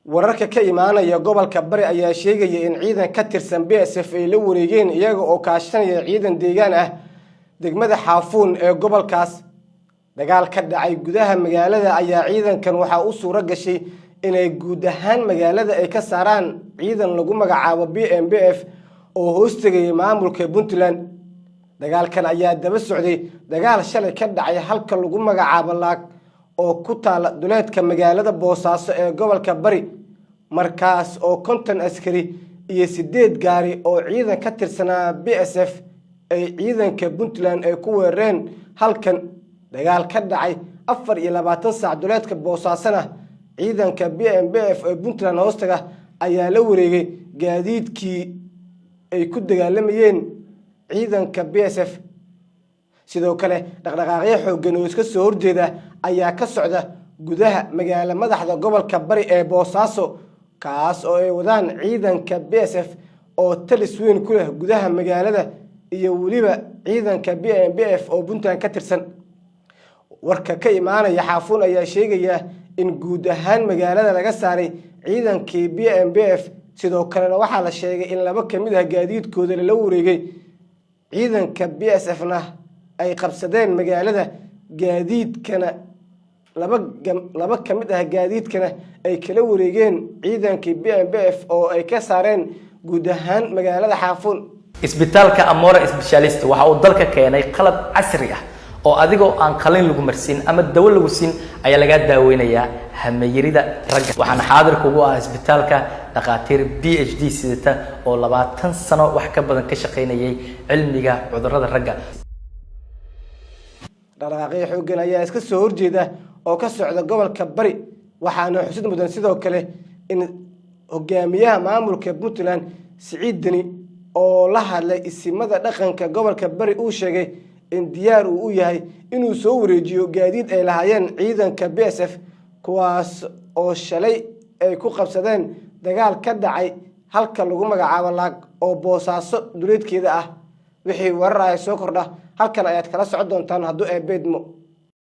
Wararka ka imaanaya gobolka Bari ayaa sheegaya in ciidan ka tirsan BSF ay la wareegeen, iyaga oo kaashanaya ciidan deegaan ah, degmada Xaafuun ee gobolkaas. Dagaal ka dhacay gudaha magaalada ayaa ciidankan waxaa u suuro gashay inay guud ahaan magaalada ay ka saaraan ciidan lagu magacaabo BMBF oo hoostegayay maamulka Puntland. Dagaalkan ayaa daba socday dagaal shalay ka dhacay halka lagu magacaabo Laag oo ku taala duleedka magaalada Boosaaso ee gobolka Bari, markaas oo 50 askari iyo sideed gaari oo ciidan ka tirsanaa BSF ay ciidanka Puntland ay ku weerareen halkan. Dagaal ka dhacay 24 saac duleedka Boosaasona, ciidanka BMBF ee Puntland hoostaga ayaa la wareegay gaadiidkii ay ku dagaalamayeen ciidanka BSF. Sidoo kale, dhaqdhaqaaqyo xooggan oo iska soo horjeeda ayaa ka socda gudaha magaalo madaxda gobolka Bari ee Boosaaso, kaas oo ay wadaan ciidanka BSF oo talis weyn ku leh gudaha magaalada iyo weliba ciidanka BMBF oo Puntland ka tirsan. Warka ka imaanaya Xaafuun ayaa sheegaya in guud ahaan magaalada laga saaray ciidankii BMBF. Sidoo kalena waxaa la sheegay in laba ka mid ah gaadiidkooda lala wareegay, ciidanka BSF na ay qabsadeen magaalada, gaadiidkana laba ka mid ah gaadiidkana ay kala wareegeen ciidankii BMBF oo ay ka saareen guud ahaan magaalada Xaafuun. Isbitaalka Amora Specialist waxa uu dalka keenay qalab casri ah oo adigoo aan qalin lagu marsiin ama dawo lagu siin ayaa lagaa daaweynayaa hamayarida ragga. Waxaana xaadir kugu ah isbitaalka dhakhaatiir PhD sidata oo 20 sano wax ka badan ka shaqaynayay cilmiga cudurrada ragga. Dhaqdhaqaaqyo xooggan ayaa iska soo horjeeda oo ka socda gobolka Bari. Waxaana xusid mudan sidoo kale in hogaamiyaha maamulka Puntland, Siciid Deni, oo la hadlay isimada dhaqanka gobolka Bari, uu sheegay in diyaar uu u yahay inuu soo wareejiyo gaadiid ay lahaayeen ciidanka BSF, kuwaas oo shalay ay ku qabsadeen dagaal ka dhacay halka lagu magacaabo Laag oo Boosaaso duleedkeeda ah. Wixii warar ay soo kordha, halkan ayaad kala socon doontaan hadduu Eebbe idmo.